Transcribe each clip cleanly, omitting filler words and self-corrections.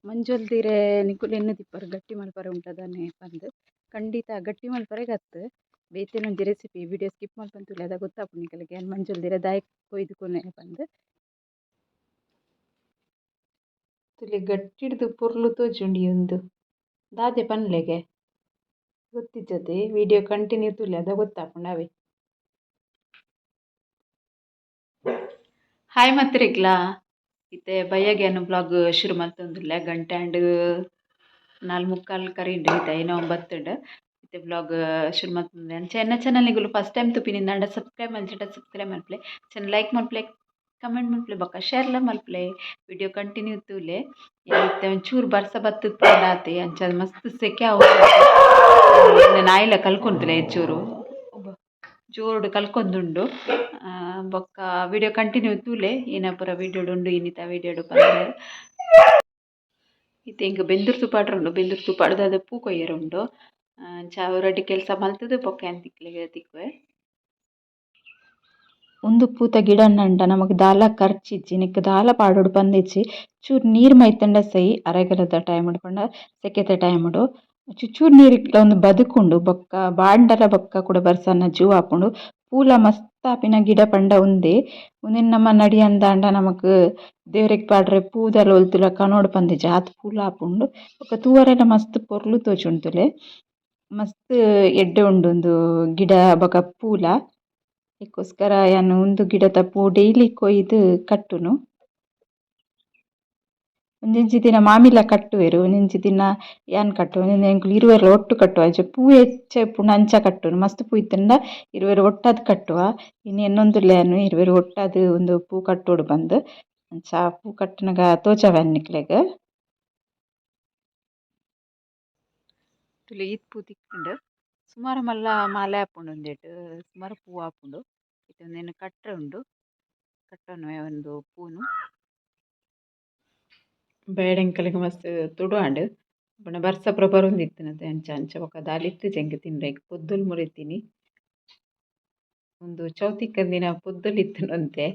ಮಂಜೊಲ್ದಿರೆ ನಿಕುಲು ಎನ್ನುದಿಪ್ಪರು ಗಟ್ಟಿ ಮಲ್ಪರೆ ಉಂಟದಾನೆ ಪಂದ್. ಖಂಡಿತ ಗಟ್ಟಿ ಮಲ್ಪರೆ ಗತ್ತು ಬೇತೆನ ಒಂಜಿ ರೆಸಿಪಿ ವಿಡಿಯೋ ಸ್ಕಿಪ್ ಮಲ್ಪಂತುಲೆ ಅದ ಗೊತ್ತಾಪುಂಡು ನಿಕಲೆಗ್ ಯಾನ್ ಮಂಜೊಲ್ದಿರೆ ದಾಯೆ ಕೊಯ್ದು ಕೊನೊಯೆ ಪಂದ್. ತುಲೆ ಗಟ್ಟಿಡ್ದು ಪೊರ್ಲು ತೋಜುಂಡು ಉಂದು ದಾದೆ ಪನ್ಲೆಗೆ ಗೊತ್ತಿಜ್ಜತೆ ವಿಡಿಯೋ ಕಂಟಿನ್ಯೂ ತೂಲೆ ಅದ ಗೊತ್ತಾಪುಂಡು ಅವೇ. ಹಾಯ್ ಮಾತ್ರೆಗ್ಲಾ ಇತ್ತೆ ಬಯ್ಯಗೆ ಬ್ಲಾಗ್ ಶುರು ಮಲ್ತೊಂದುಲ್ಲೆ ಗಂಟೆ ಆಂಡ್ 4:45 ಕರಿಂಡು ಇತ್ತೆ 9:50 ಇತ್ತೆ ಬ್ಲಾಗ್ ಶುರು ಮಲ್ತೊಂದುಲ್ಲೆ. ಅಂಚ ಎನ್ನ ಚಾನಲ್ ನಿಗುಲು ಫಸ್ಟ್ ಟೈಮ್ ತೂಪಿನಿಂದಾಂಡ ಸಬ್ಸ್ಕ್ರೈಬ್ ಮಲ್ಜಿಡ ಸಬ್ಸ್ಕ್ರೈಬ್ ಮಲ್ಪುಲೆ, ಚಾನಲ್ ಲೈಕ್ ಮಲ್ಪುಲೆ, ಕಮೆಂಟ್ ಮಲ್ಪುಲೆ ಬೊಕ್ಕ ಶೇರ್ಲ ಮಲ್ಪುಲೆ. ವಿಡಿಯೋ ಕಂಟಿನ್ಯೂ ತೂಲೆ. ಇತ್ತೆ ಒಂಚೂರು ಬರ್ಸ ಬತ್ತುದು ಪಂಡ ಆತೆ ಅಂಚ ಮಸ್ತ್ ಸೆಕೆ ಆವೊಂದುಂಡು. ನಾಯಿಲ ಕಲ್ಕೊಂತುಲೆ ಚೂರು ಜೋರುಡು ಕಲ್ಕೊಂದುಂಡು. ಬೊಕ್ಕ ವಿಡಿಯೋ ಕಂಟಿನ್ಯೂ ತೂಲೆ ಏನ ಪೂರ ವಿಡಿಯೋಡು ಉಂಡು ಇನ್ನಿತ ವಿಡಿಯೋಡು ಪಂದ್. ಇತ್ತೆ ಎಂಕ್ ಬೆಂದುರು ತೂ ಉಂಡು, ಬೆಂದುರು ತೂ ಪಾಡ್ದ್ ಪೂ ಕೊಯ್ಯರೆ ಉಂಡು. ಅಂಚ ಅವು ಕೆಲಸ ಮಲ್ತುದು ಬೊಕ್ಕ ಯಾನ್ ತಿಕ್ಲೆಗ್ ತಿಕ್ಕುವೆ. ಉಂದು ಪೂತ ಗಿಡ ಅಂಡ ನಮಕ್ ದಾಲ ಖರ್ಚಿಜ್ಜಿ, ನೆಕ್ಕ್ ದಾಲ ಪಾಡೊಡು ಪಂದಿಜ್ಜಿ. ಚೂರು ನೀರು ಮೈತುಂಡ ಸೈ ಅರೆಗಲದ ಟೈಮುಡು ಪಂಡ ಸೆಕೆತ ಟೈಮುಡು ಚೂರು ನೀರುಗ್ಲ ಉಂದು ಬದುಕುಂಡು. ಬೊಕ್ಕ ಬಾಂಡಲ ಬೊಕ್ಕ ಕುಡ ಬರ್ಸನ ಜೂ ಆಪುಂಡು. ಪೂಲ ಮಸ್ತ್ ಆಪಿನ ಗಿಡ ಪಂಡ ಉಂದೇ. ಉಂದೆನ್ ನಮ ನಡಿಯಂದಾಂಡ ನಮಕ್ ದೇವೆರೆಗ್ ಪಾಡ್ರೆ ಪೂದಲ ಒಲ್ತುಲ ಕನೊಡು ಪಂದಿಜ್ಜಿ ಆತ್ ಪೂಲ ಆಪುಂಡು. ಬೊಕ್ಕ ತೂವರೆಲ ಮಸ್ತ್ ಪೊರ್ಲು ತೋಜುಂಡು ತೂಲೆ. ಮಸ್ತ್ ಎಡ್ಡೆ ಉಂಡು ಉಂದು ಗಿಡ ಬೊಕ ಪೂಲ. ಐಕೋಸ್ಕರ ಯಾನ್ ಉಂದು ಗಿಡತ ಪೂ ಡೈಲಿ ಕೊಯ್ದು ಕಟ್ಟುನು. ಒಂಜೊಂಜಿ ದಿನ ಮಾಮಿಲ ಕಟ್ಟುವೆರ್, ಒಂಜೊಂಜಿ ದಿನ ಯಾನ್ ಕಟ್ಟುವೆ, ಒಂಜೊಂಜಿ ಎಂಕುಲು ಇರುವೆರ್ಲ ಒಟ್ಟು ಕಟ್ಟುವ. ಅಂಚ ಪೂ ಹೆಚ್ಚ ಇಪ್ಪುಂಡು ಅಂಚ ಕಟ್ಟುನು. ಮಸ್ತ್ ಪೂ ಇತ್ತ್ಂಡ ಇರುವೆರ್ ಒಟ್ಟಾದ್ ಕಟ್ಟುವ. ಇನಿ ಎನ್ನೊಂದುಲ್ಲೆ ಯಾನ್ ಇರುವೆರ್ ಒಟ್ಟಾದ್ ಉಂದು ಪೂ ಕಟ್ಟೊಡು ಪಂದ್. ಅಂಚ ಪೂ ಕಟ್ಟುನಗ ತೋಜಾವೆ ನಿಕ್ಲೆಗ್. ತೂಲೆ ಈತ್ ಪೂ ತಿಕ್ಕುಂಡು. ಸುಮಾರು ಮಲ್ಲ ಮಾಲೆ ಆಪುಂಡು ಉಂದೆಟ್ ಸುಮಾರು ಪೂ ಆಪುಂಡು. ಇತ್ತೆ ಉಂದೆನ್ ಕಟ್ಟರೆ ಉಂಡು, ಕಟ್ಟೊನುವೆ ಒಂದು ಪೂನು. ಬೇಡ ಎಂಕಲೆಗ್ ಮಸ್ತ್ ತುಡು ಆಂಡ್ ಪಂಡ ಬರ್ಸ ಪೂರ ಬರೊಂದಿತ್ತಿನತೆ ಅಂಚ ಅಂಚ ಬೊಕ ದಾಲ ಇತ್ತಿಜಿ ಎಂಕ್ ತಿನ್ರೆ ಪೊದ್ದುಲು ಮುರಿತೀನಿ. ಉಂದು ಚೌತಿಕ್ಕಂದಿನ ಪೊದ್ದುಲು ಇತ್ತ್ಂಡ್ ಒಂತೆ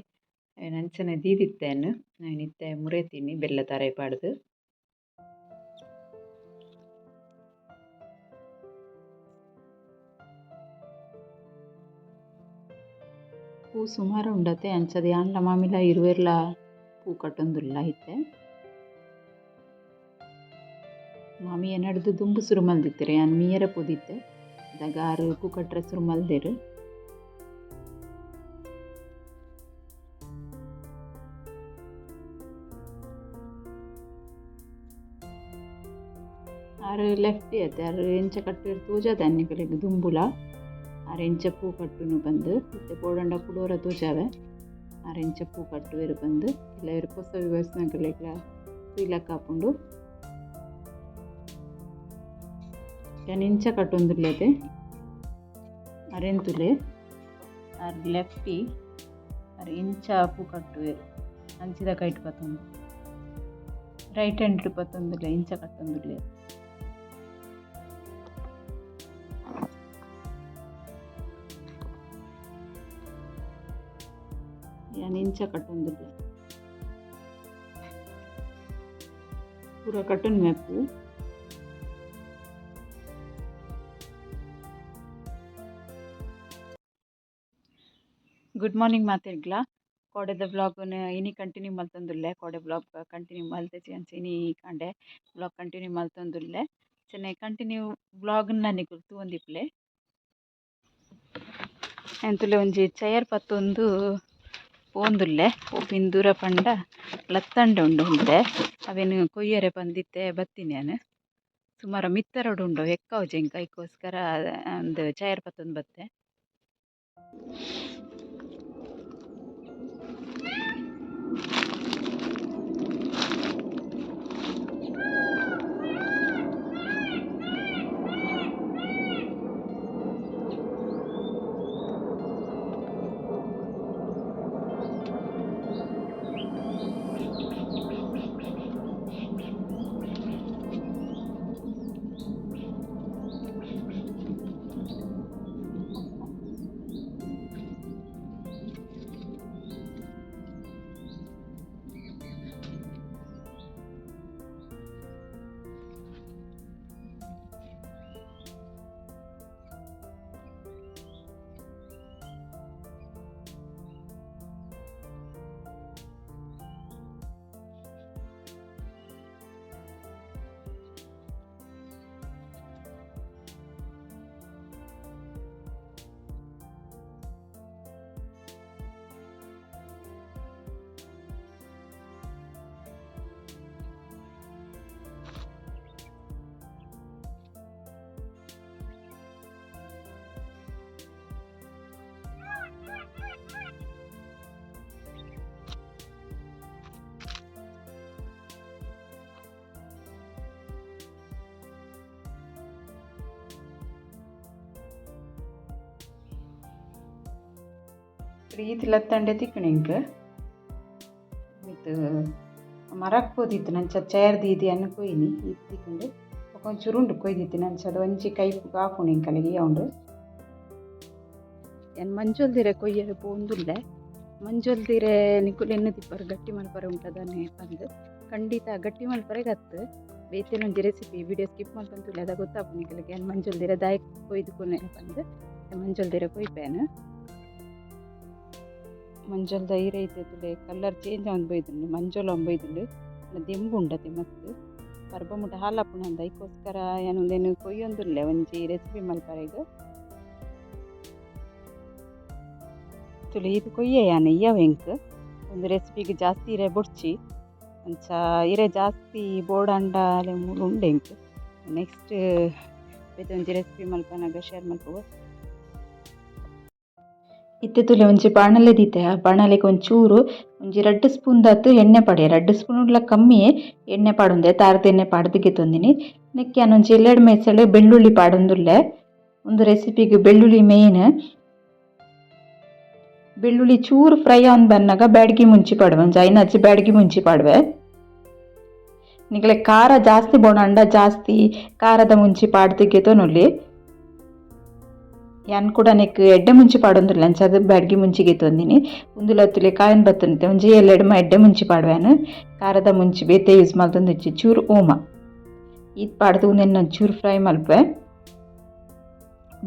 ಐನ್ ಅಂಚನೆ ದೀದಿತ್ತೆ ಯಾನ್. ಐನ್ ಇತ್ತೆ ಮುರೆತೀನಿ ಬೆಲ್ಲ ತಾರಾಯಿ ಪಾಡ್ದ್. ಪೂ ಸುಮಾರು ಉಂಡತೆ ಅಂಚದ ಯಾನ್ಲ ಮಾಮಿಲ ಇರುವೆರ್ಲ ಪೂ ಕಟ್ಟೊಂದುಲ್ಲ ಇತ್ತೆ. ಮಾಮಿ ಎನಡ್ದ್ ದುಂಬು ಸುರು ಮಲ್ದಿತ್ತೆರ್, ಯಾನ್ ಮೀಯೆರೆ ಪೋದಿತ್ತೆ ಅದಗ ಆರ್ ಪೂ ಕಟ್ಟರೆ ಸುರು ಮಲ್ದೆರ್. ಆರ್ ಲೆಫ್ಟ್ ಅತ್ತೆ ಆರ್ ಎಂಚ ಕಟ್ಟುವೆರ್ ತೋಜಾದೆ ನಿಕಲೆಗ್ ದುಂಬುಲ ಆರ್ ಎಂಚ ಪೂ ಕಟ್ಟುನು ಪಂದ್. ಇತ್ತೆ ಪೋಡಂಡ ಕುಡೋರ ತೋಜಾವೆ ಆರ್ ಎಂಚ ಪೂ ಕಟ್ಟುವೆರ್ ಪಂದ್. ಕೆಲವೆರ್ ಪೊಸ ವ್ಯೂವರ್ಸ್ ನಕಲೆಗ್ಲ ತೂಯ್ಲಕ್ಕ ಆಪುಂಡು. ಯಾನ್ ಇಂಚ ಕಟ್ಟೊಂದುಲ್ಲೆತೆ ಅರೆನ್ ತೂಲೆ ಆರ್ ಲೆಫ್ಟಿ ಆರ್ ಇಂಚ ಪೂ ಕಟ್ಟುವೆರ್ ಅಂಚಿದ ಕೈಟ್ ಪತ್ತೊಂದು ರೈಟ್ ಹ್ಯಾಂಡ್ ಪತ್ತೊಂದುಲ್ಲೆ ಇಂಚ ಕಟ್ಟೊಂದುಲ್ಲೆ. ಯಾನ್ ಇಂಚ ಕಟ್ಟೊಂದುಲ್ಲೆ ಪೂರ ಕಟ್ಟೊನ್ವೆ ಪೂ. Good morning ಮಾತೆರ್ಗ್ಲಾ. ಕೋಡೆದ ಬ್ಲಾಗ್ನ್ ಇನಿ ಕಂಟಿನ್ಯೂ ಮಲ್ತೊಂದುಲ್ಲೆ. ಕೋಡೆ ಬ್ಲಾಗ್ ಕಂಟಿನ್ಯೂ ಮಲ್ತಿಜಿ ಅಂಚ ಇನಿ ಕಾಂಡೆ ಬ್ಲಾಗ್ ಕಂಟಿನ್ಯೂ ಮಲ್ತೊಂದುಲ್ಲೆ. ಅಂಚನೆ ಕಂಟಿನ್ಯೂ ಬ್ಲಾಗ್ನ ನಿಕುಲು ತೂವೊಂದಿಪ್ಪುಲೆ. ಎಂತುಲೆ ಒಂಜಿ ಚೇರ್ ಪತ್ತೊಂದು ಪೋಂದುಲ್ಲೆ. ಪೋಪಿನ ದೂರ ಪಂಡ ಲತ್ತಂಡೆ ಉಂಡು ಉಂತೆ ಅವೆನ್ ಕೊಯ್ಯರೆ ಪಂದಿತ್ತೆ ಬತ್ತಿನಿ ಯಾನ್. ಸುಮಾರು ಮಿತ್ತರಡು ಉಂಡು ಎಕ್ಕಾವುಜಿ ಎಂಕ್ ಐಕೋಸ್ಕರ ಒಂದು ಚೇರ್ ಪತ್ತೊಂದು ಬತ್ತೆ. ಈತ್ ಲತ್ತಂಡೆ ತಿಕ್ಕುಂಡು ಎಂಕ್. ಮಿತ್ತ್ ಮರಕ್ ಪೋದಿತ್ತಿನ ಅಂಚ ಚೇರ್ ದೀದ್ ಯಾನ್ ಕೊಯ್ನಿ ಈತ್ ತಿಕ್ಕುಂಡು. ಬೊಕ ಒಂಚೂರು ಉಂಡು ಕೊಯ್ದಿತ್ತಿನ ಅಂಚ ಒಂಜಿ ಕೈಪುಗು ಆಪುಂಡು ಎಂಕಲೆಗ್ ಉಂಡು. ಯಾನ್ ಮಂಜೊಲ್ದಿರೆ ಕೊಯ್ಯರೆ ಪೋವೊಂದುಲ್ಲೆ. ಮಂಜೊಲ್ದಿರೆ ನಿಕುಲು ಎನ್ನುದಿಪ್ಪರ್ ಗಟ್ಟಿ ಮಲ್ಪರೆ ಉಂಟ ದಾನೆ ಪಂದ್. ಖಂಡಿತ ಗಟ್ಟಿ ಮಲ್ಪರೆಗ್ ಅತ್ತ್, ಬೇತೆನ ಒಂಜಿ recipe. Video skip ಮಲ್ತೊಂದು ತೂಲೆ, ಅದ ಗೊತ್ತಾಪುಂಡು ನಿಕಲೆಗ್ ಯಾನ್ ಮಂಜೊಲ್ದಿರೆ ದಾಯೆ ಕೊಯ್ದು ಕೊನೊಯೆ ಪಂದ್. ಮಂಜೊಲ್ದಿರೆ ಕೊಯ್ಪೆನ್. ಮಂಜೊಲ್ದ ಇರೆ ಇತ್ತೆ ತೂಲೆ ಕಲರ್ ಚೇಂಜ್ ಆವೊಂದು ಬೈದುಂಡು, ಮಂಜೊಲ್ ಆವೊಂದು ಬೈದುಂಡು. ದೆಂಬು ಉಂಡತೆ ಮಸ್ತ್ ಪರ್ಬ ಮುಟ ಹಾಲಾಪುಂಡು ಐಕೋಸ್ಕರ ಯಾನ್ ಉಂದೆನ್ ಕೊಯ್ಯೊಂದುಲ್ಲೆ ಒಂಜಿ ರೆಸಿಪಿ ಮಲ್ಪರೆಗ್. ತೂಲೆ ಈತ್ ಕೊಯ್ಯೆ ಯಾನ್ ಇಯ್ಯವು ಎಂಕ್. ಒಂದು ರೆಸಿಪಿಗ್ ಜಾಸ್ತಿ ಇರೆ ಬೊಡ್ಚಿ, ಅಂಚ ಇರೆ ಜಾಸ್ತಿ ಬೋಡಾಂಡ ಮೂಲು ಉಂಡು ಎಂಕ್. ನೆಕ್ಸ್ಟ್ ಬೇತೆ ಒಂಜಿ ರೆಸಿಪಿ ಮಲ್ಪನಗ ಶೇರ್ ಮಲ್ಪುವ. ಇತ್ತೆ ತೂಲೆ ಒಂಜಿ ಬಾಣಲೆ ದೀತೆ. ಆ ಬಾಣಲೆಗ್ ಒಂಚೂರು ಒಂಜಿ ರಡ್ಡ್ ಸ್ಪೂನ್ ದಾತ್ ಎಣ್ಣೆ ಪಾಡ್ಯೆ. ರಡ್ಡ್ ಸ್ಪೂನ್ ಲ ಕಮ್ಮಿಯೇ ಎಣ್ಣೆ ಪಾಡೊಂದೆ, ತಾರದ ಎಣ್ಣೆ ಪಾಡ್ದ್ ಗೆತೊಂದಿನಿ. ನೆಕ್ಕ್ ಯಾನ್ ಒಂಜಿ ಎಲ್ಲೆಡ್ ಮೇಸಳೆ ಬೆಳ್ಳುಳ್ಳಿ ಪಾಡೊಂದುಲ್ಲೆ. ಉಂದು ರೆಸಿಪಿಗ್ ಬೆಳ್ಳುಳ್ಳಿ ಮೇನ್. ಬೆಳ್ಳುಳ್ಳಿ ಚೂರು ಫ್ರೈ ಆವೊಂದು ಬನ್ನಗ ಬ್ಯಾಡಗಿ ಮುಂಚಿ ಪಾಡುವೆ, ಒಂಜಿ ಐನಾಜಿ ಬ್ಯಾಡಗಿ ಮುಂಚಿ ಪಾಡುವೆ. ನಿಕ್ಲೆ ಖಾರ ಜಾಸ್ತಿ ಬೋಡಾಂಡ ಜಾಸ್ತಿ ಖಾರದ ಮುಂಚಿ ಪಾಡ್ದ್ ಗೆತೊನೊಲಿ. ಯಾನ್ ಕೂಡ ನೆಕ್ಕ್ ಎಡ್ಡೆ ಮುಂಚಿ ಪಾಡೊಂದುಲ್ಲೆ, ಅಂಚಾದ್ ಬ್ಯಾಡಗಿ ಮುಂಚಿ ಗೆತೊಂದಿನಿ. ಉಂದುಲ ತೂಲೆ ಕಾಯೊಂದು ಬತ್ತುಂಡು, ಒಂಜಿ ಎಲ್ಲೆಡ್ ಎಡ್ಡೆ ಮುಂಚಿ ಪಾಡುವೆ ಯಾನ್. ಖಾರದ ಮುಂಚಿ ಬೇತೆ ಯೂಸ್ ಮಲ್ತೊಂದಿಜ್ಜಿ. ಚೂರು ಓಮ ಈತ್ ಪಾಡ್ದ್ ಉಂದೆನ್ ಒಂಚೂರು ಫ್ರೈ ಮಲ್ಪುವೆ.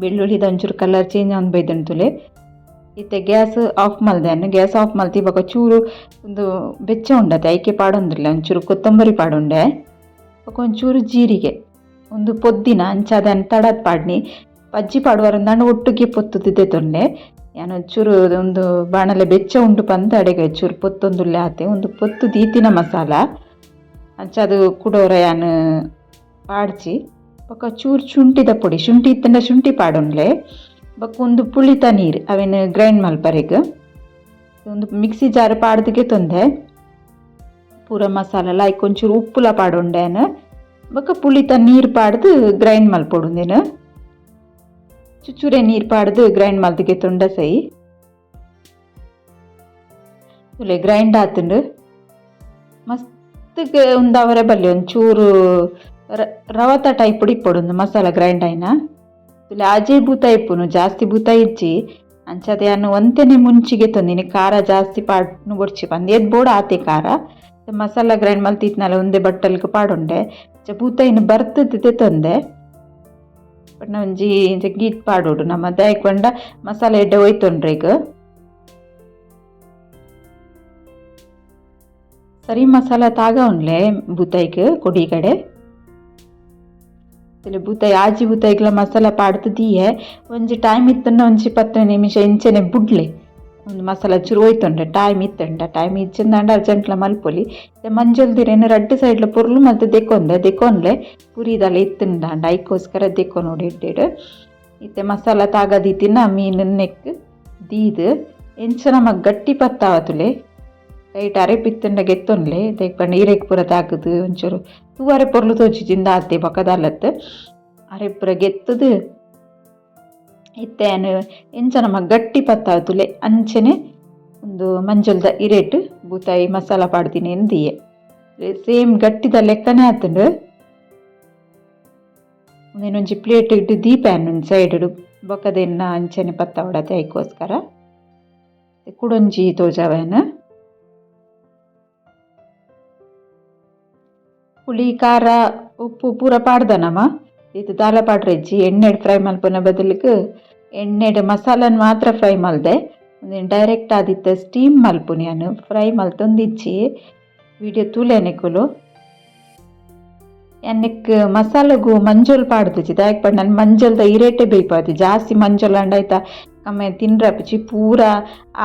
ಬೆಳ್ಳುಳ್ಳಿದ ಒಂಚೂರು ಕಲರ್ ಚೇಂಜ್ ಆವೊಂದು ಬೈದುಂಡು ತೂಲೆ. ಇತ್ತೆ ಗ್ಯಾಸ್ ಆಫ್ ಮಲ್ದೆ ಯಾನ್. ಗ್ಯಾಸ್ ಆಫ್ ಮಲ್ತಿ ಬೊಕ ಚೂರು ಉಂದು ಬೆಚ್ಚ ಉಂಡತೆ ಐಕೆ ಪಾಡೊಂದುಲ್ಲೆ. ಒಂಚೂರು ಕೊತ್ತಂಬರಿ ಪಾಡೊಂಡೆ, ಬೊಕ ಒಂಚೂರು ಜೀರಿಗೆ. ಉಂದು ಪೊದ್ದಿನ ಅಂಚಾದ್ ಯಾನ್ ತಡತ್ ಪಾಡ್ನಿ. ಪಜ್ಜಿ ಪಾಡುವರಂದಾಂಡ ಒಟ್ಟುಗೆ ಪೊತ್ತುದು ದೆತೊನ್ನೆ. ಯಾನ್ ಒಂಚೂರು ಉಂದು ಬಾಣಲೆ ಬೆಚ್ಚ ಉಂಡು ಪಂದ್ ಅಡೆಗೆ ಚೂರು ಪೊತ್ತೊಂದುಲ್ಲೆ ಆತೆ. ಉಂದು ಪೊತ್ತು ದೀತಿನ ಮಸಾಲ, ಅಂಚಾದ್ ಕುಡೋರ ಯಾನ್ ಪಾಡ್ಜಿ. ಬೊಕ ಚೂರು ಶುಂಠಿದ ಪೊಡಿ, ಶುಂಠಿ ಇತ್ತಂಡ ಶುಂಠಿ ಪಾಡೊನ್ಲೆ. ಬೊಕ ಉಂದು ಪುಳಿತ ನೀರು ಅವೆನ್ ಗ್ರೈಂಡ್ ಮಲ್ಪರೆಗ್ ಉಂದು ಮಿಕ್ಸಿ ಜಾರ್ ಪಾಡ್ದ್ ಗೆತೊಂದೆ ಪೂರ ಮಸಾಲೆಲ. ಐಕ್ ಒಂಚೂರು ಉಪ್ಪುಲ ಪಾಡೊಂಡೆ ಯಾನ್. ಬೊಕ ಪುಳಿತ ನೀರು ಪಾಡ್ದ್ ಗ್ರೈಂಡ್ ಮಲ್ಪೊಡು. ಉಂದೆನ್ ಚುಚೂರೆ ನೀರು ಪಾಡ್ದ್ ಗ್ರೈಂಡ್ ಮಲ್ತ್ ಗೆತೊಂಡ ಸೈ. ತೂಲೆ ಗ್ರೈಂಡ್ ಆತುಂಡು. ಮಸ್ತ್ ಉಂದಾವರೆ ಬಲ್ಲಿ, ಒಂಚೂರು ರವತ ಟೈಪ್ ಇಪ್ಪೊಡು ಉಂದು ಮಸಾಲ ಗ್ರೈಂಡ್ ಆಯಿನ. ತೂಲೆ ಆಜೆ ಬೂತ ಇಪ್ಪುನು, ಜಾಸ್ತಿ ಬೂತ ಇಜ್ಜಿ. ಅಂಚಾದ್ ಯಾನ್ ಒಂತೆನೆ ಮುಂಚಿ ಗೆತೊಂದಿನಿ, ಖಾರ ಜಾಸ್ತಿ ಪಾಡ್ನು ಬೊಡ್ಚಿ ಪಂದ್. ಏತ್ ಬೋಡು ಆತೆ ಖಾರ. ಮಸಾಲ ಗ್ರೈಂಡ್ ಮಲ್ತಿತ್ನಲ ಉಂದೆ ಬಟ್ಟಲ್ಗ್ ಪಾಡೊಂಡೆ. ಬೂತಾಯಿನ್ ಬರ್ತ್ದ್ ದೆತೊಂದೆ. ಪಂಡ ಒಂಜಿ ಇಂಚ ಗೀತ್ ಪಾಡೊಡು ನಮ, ದಾಯೆಗ್ ಪಂಡ ಮಸಾಲೆ ಎಡ್ಡೆ ಒಯ್ತೊನ್ರೆಗ್. ಸರಿ ಮಸಾಲ ತಾಗಾವುನ್ಲೆ ಬೂತಾಯಿಗ್ ಕೊಡಿಗಡೆ. ಬೂತಾಯಿ ಆಜಿ ಬೂತಾಯಿಗ್ಲ ಮಸಾಲ ಪಾಡ್ದ್ ದೀಯೆ. ಒಂಜಿ ಟೈಮ್ ಇತ್ತಂಡ ಒಂಜಿ 10 ನಿಮಿಷ ಇಂಚನೆ ಬುಡ್ಲೆ, ಒಂದು ಮಸಾಲ ಚೂರು ಒಯ್ತೊಂಡೆ ಟೈಮ್ ಇತ್ತಂಡ. ಟೈಮ್ ಇಜ್ಜಂದಾಂಡ ಅರ್ಜೆಂಟ್ಲ ಮಲ್ಪೊಲಿ. ಮಂಜೊಲ್ದಿರೆನ್ ರಡ್ಡ್ ಸೈಡ್ಲ ಪೊರ್ಲು ಮಲ್ತ್ ದೆಕೊಂದೆ ದೆಕೊಂಡ್ಲೆ, ಪುರಿದಲ ಇತ್ತುಂಡಾಂಡ ಐಕೋಸ್ಕರ ದೆಕೊನೊಡು ಎಡ್ಡೆಡ್. ಇತ್ತೆ ಮಸಾಲ ತಾಗದೀತಿನ ಮೀನ್ ನೆಕ್ಕ್ ದೀದ್ ಎಂಚ ನಮಕ್ ಗಟ್ಟಿ ಪತ್ತಾವ ತೂಲೆ. ಕೈಟ್ ಅರೆಪು ಇತ್ತುಂಡ ಗೆತ್ತೊನ್ಲೆ, ದಾಯೆಗ್ ಪಂಡ ಇರೆಕ್ ಪೂರ ತಾಗುದು ಒಂಚೂರು ತೂವರೆ ಪೊರ್ಲು ತೋಜಿಜಿಂದ ಆತೆ ಬೊಕ ದಾಲತ್. ಅರೆಪು ಪೂರ ಗೆತ್ತುದು ಇತ್ತೆ ಯಾನ್ ಎಂಚ ನಮಕ್ ಗಟ್ಟಿ ಪತ್ತಾವ ತೂಲೆ ಅಂಚನೆ ಉಂದು ಮಂಜೊಲ್ದ ಇರೆಟ್ ಬೂತಾಯಿ ಮಸಾಲ ಪಾಡ್ದಿನೇನ್ ದೀಯೆ. ಸೇಮ್ ಗಟ್ಟಿದ ಲೆಕ್ಕನೆ ಆತುಂಡು. ಉಂದೆನ್ ಒಂಜಿ ಪ್ಲೇಟ್ ಡ್ ದೀಪೆ ಯಾನ್ ಒಂಜಿ ಸೈಡ್ ಡ್, ಬೊಕದೆನ್ನ ಅಂಚನೆ ಪತ್ತಾವೊಡತೆ ಐಕೋಸ್ಕರ. ಕುಡೊಂಜಿ ತೋಜಾವೆ ಯಾನ್. ಪುಳಿ ಖಾರ ಉಪ್ಪು ಪೂರ ಪಾಡ್ದ ನಮ, ಇತ್ತೆ ದಾಲ ಪಾಡ್ರೆ ಇಜ್ಜಿ. ಎಣ್ಣೆಡ್ ಫ್ರೈ ಮಲ್ಪುನ ಬದಲಿಗ್ ಎಣ್ಣೆಡ್ ಮಸಾಲನ್ ಮಾತ್ರ ಫ್ರೈ ಮಲ್ದೆ. ಉಂದೆನ್ ಡೈರೆಕ್ಟ್ ಆದಿತ್ತೆ ಸ್ಟೀಮ್ ಮಲ್ಪುನಿ ಯಾನ್, ಫ್ರೈ ಮಲ್ತೊಂದಿಜ್ಜಿ. ವಿಡಿಯೋ ತೂಲೆ ನಿಕುಲು. ಯಾನ್ ನೆಕ್ಕ್ ಮಸಾಲೆಗು ಮಂಜೊಲ್ ಪಾಡ್ದಿಜಿ, ದಾಯೆಗ್ ಪಂಡ ನನ್ ಮಂಜೊಲ್ದ ಇರೆಟೆ ಬೇಯ್ಪಾದಿ. ಜಾಸ್ತಿ ಮಂಜೊಲ್ ಆಂಡ ಐತ ಕಮ್ಮಿ ತಿನ್ರೆ ಆಪುಜಿ. ಪೂರ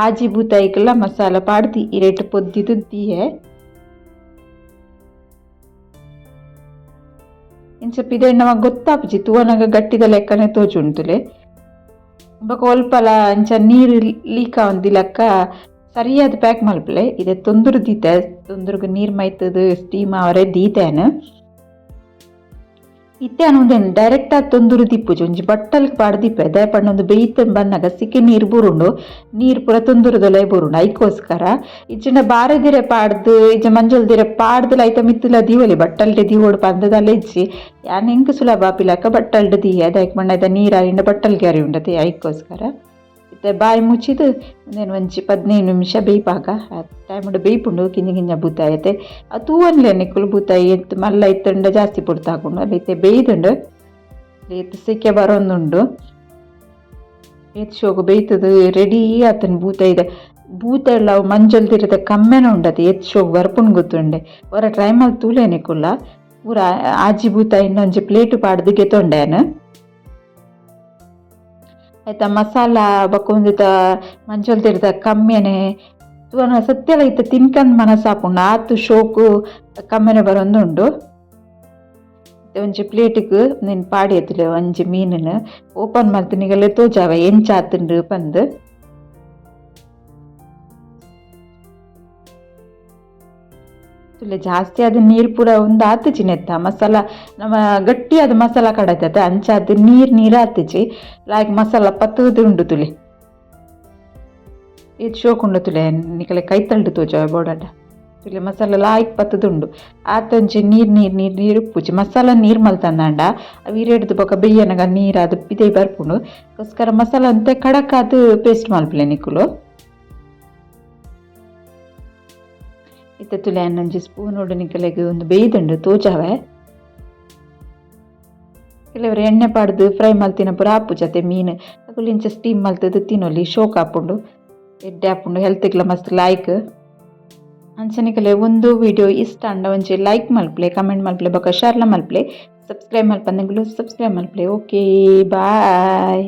ಆಜಿ ಬೂತಾಯಿಗ್ಲ ಮಸಾಲ ಪಾಡ್ದಿ ಇರೆಟ್ ಪೊದ್ದಿದ್ ದೀಯೆ. ಇಂಚ ಪಿದಯಿ ನಮಕ್ ಗೊತ್ತಾಪುಜಿ, ತೂವನಗ ಗಟ್ಟಿದ ಲೆಕ್ಕನೆ ತೋಜುಂಡು ತೂಲೆ. ಬೊಕ ಒಲ್ಪಲ ಅಂಚ ನೀರ್ ಲೀಕ್ ಆವಂದಿಲಕ್ಕ ಸರಿಯಾದ್ ಪ್ಯಾಕ್ ಮಲ್ಪುಲೆ. ಇತ್ತೆ ತೊಂದುರು ದೀತೆ, ತೊಂದುರುಗು ನೀರ್ ಮೈತುದು ಸ್ಟೀಮ್ ಆವರೆ ದೀತೆ ಯಾನ್. ಇತ್ತೆ ಯಾನ್ ಉಂದೆನ್ ಡೈರೆಕ್ಟ್ ಆದ್ ತೊಂದುರು ದಿಪ್ಪುಜಿ ಒಂಜಿ ಬಟ್ಟಲ್ಗ್ ಪಾಡ್ ದಿಪ್ಪೆ ದಾಯೆ ಪಂಡ ಉಂದು ಬೆಯ್ತ್ ಬನ್ನಗ ಸಿಕೆ ನೀರ್ ಬೂರುಂಡು ನೀರ್ ಪೂರ ತೊಂದುರುದೊಲಯಿ ಬೂರುಂಡು ಐಕೋಸ್ಕರ ಇಜ್ಜಿಂಡ ಬಾರೆದಿರೆ ಪಾಡ್ದ್ ಇಜ್ಜ ಮಂಜೊಲ್ದಿರೆ ಪಾಡ್ದ್ಲ ಐತ ಮಿತ್ತ್ಲ ದೀವೊಲಿ ಬಟ್ಟಲ್ಡೆ ದೀವೊಡು ಪಂದ್ ದಾಲ ಇಜ್ಜಿ ಯಾನ್ ಎಂಕ್ ಸುಲಭ ಆಪಿಲಕ ಬಟ್ಟಲ್ಡ್ ದೀಯೆ ದಾಯೆಗ್ ಪಂಡ ಐತ ನೀರ್ ಅರಿಂಡ ಬಟ್ಟಲ್ಗ್ ಅರಿಯುಂಡು ಅತೆ ಐಕೋಸ್ಕರ. ಇತ್ತೆ ಬಾಯಿ ಮುಚ್ಚಿದ್ ಉಂದೆನ್ ಒಂಜಿ 15 ನಿಮಿಷ ಬೇಯ್ಪಾಗ ಟೈಮ್ಡ್ ಬೇಯ್ಪುಂಡು ಕಿಂಜಿ ಕಿಂಜ ಬೂತಾಯಿ ಅತೆ ಅವು ತೂವೊನ್ಲೆ ನಿಕುಲು ಬೂತಾಯಿ ಏತ್ ಮಲ್ಲ ಇತ್ತ್ಂಡ ಜಾಸ್ತಿ ಪೊರ್ತು ಆಪುಂಡು ಅಲ್ಲ ಇತ್ತೆ ಬೇಯ್ದುಂಡು ಏತ್ ಸೆಕೆ ಬರೊಂದುಂಡು ಏತ್ ಶೋಕು ಬೇಯ್ತುದು ರೆಡಿ ಆತುಂಡು ಬೂತಾಯಿದ ಬೂತಾಯಿಡ್ಲ ಅವು ಮಂಜೊಲ್ದಿರದ ಕಮ್ಮೆನ ಉಂಡತೆ ಏತ್ ಶೋಕು ಬರ್ಪುಂಡು ಗೊತ್ತುಂಡೆ ಒರ ಟ್ರೈ ಮಲ್ತ್ ತೂಲೆ ನಿಕುಲ್ಲ ಪೂರ ಆಜಿ ಬೂತಾಯಿನ್ ಒಂಜಿ ಪ್ಲೇಟ್ ಪಾಡ್ದ್ ಗೆತೊಂಡೆ ಯಾನ್. ಐತ ಮಸಾಲ ಬೊಕ ಉಂದೆತ ಮಂಜೊಲ್ದಿರದ ಕಮ್ಮೆನೆ ತೂವನ ಸತ್ಯಲ ಇತ್ತೆ ತಿನ್ಕಂದ್ ಮನಸಾಪುಂಡು ಆತ್ ಶೋಕು ಕಮ್ಮೆನೆ ಬರೊಂದುಂಡು. ಒಂಜಿ ಪ್ಲೇಟ್ಗ್ ಉಂದೆನ್ ಪಾಡ್ಯೆತುಲೆ ಒಂಜಿ ಮೀನುನು ಓಪನ್ ಮಲ್ತ್ ನಿಗಲೆ ತೋಜಾವೆ ಎಂಚ ಆತುಂಡು ಪಂದ್. ತೂಲೆ ಜಾಸ್ತಿ ಆದ್ ನೀರ್ ಪೂರ ಉಂದು ಆತುಜಿ ನೆತ್ತ ಮಸಾಲ ನಮ ಗಟ್ಟಿಯಾದ್ ಮಸಾಲ ಕಡತತೆ ಅಂಚಾದ್ ನೀರ್ ನೀರ್ ಆತುಜಿ ಲಾಯ್ಕ್ ಮಸಾಲ ಪತ್ತುದು ಉಂಡು ತೂಲೆ ಏತ್ ಶೋಕು ಉಂಡು ತೂಲೆ ನಿಕಲೆ ಕೈತಲ್ಡ್ ತೋಜಾವೆ ಬೋಡಾಂಡ ತೂಲೆ ಮಸಾಲ ಲಾಯ್ಕ್ ಪತ್ತುದುಂಡು ಆತೊಂಜಿ ನೀರ್ ನೀರ್ ನೀರ್ ನೀರ್ ಉಪ್ಪುಜಿ ಮಸಾಲ ನೀರ್ ಮಲ್ತಂದಾಂಡ ಅವು ಇರೆಡ್ದ್ ಬೊಕ ಬೆಯ್ಯನಗ ನೀರಾದ್ ಪಿದಯಿ ಬರ್ಪುಂಡು ಅಕ್ಕೋಸ್ಕರ ಮಸಾಲ ಒಂತೆ ಕಡಕಾದ್ ಪೇಸ್ಟ್ ಮಲ್ಪುಲೆ ನಿಕುಲು. ಇತ್ತೆ ತೂಲೆ ಯಾನ್ ಒಂಜಿ ಸ್ಪೂನ್ ನಿಕಲೆಗ್ ಉಂದು ಬೇಯ್ದುಂಡು ತೋಜಾವೆ. ಕೆಲವೆರ್ ಎಣ್ಣೆ ಪಾಡ್ದ್ ಫ್ರೈ ಮಲ್ತಿನ ಪೂರ ಆಪುಜಿ ಅತೆ ಮೀನ್ ಅಕುಲು ಇಂಚ ಸ್ಟೀಮ್ ಮಲ್ತುದು ತಿನೊಲಿ ಶೋಕ್ ಆಪುಂಡು ಎಡ್ಡೆ ಆಪುಂಡು ಹೆಲ್ತ್ ಗ್ಲ ಮಸ್ತ್ ಲಾಯ್ಕ್. ಅಂಚ ನಿಕಲೆ ಉಂದು ವಿಡಿಯೋ ಇಷ್ಟ ಆಂಡ ಒಂಜಿ ಲೈಕ್ ಮಲ್ಪುಲೆ ಕಮೆಂಟ್ ಮಲ್ಪುಲೆ ಬೊಕ ಶೇರ್ಲ ಮಲ್ಪುಲೆ ಸಬ್ಸ್ಕ್ರೈಬ್ ಮಲ್ಪಂದಿಗುಲು ಸಬ್ಸ್ಕ್ರೈಬ್ ಮಲ್ಪುಲೆ ಓಕೆ ಬಾಯ್.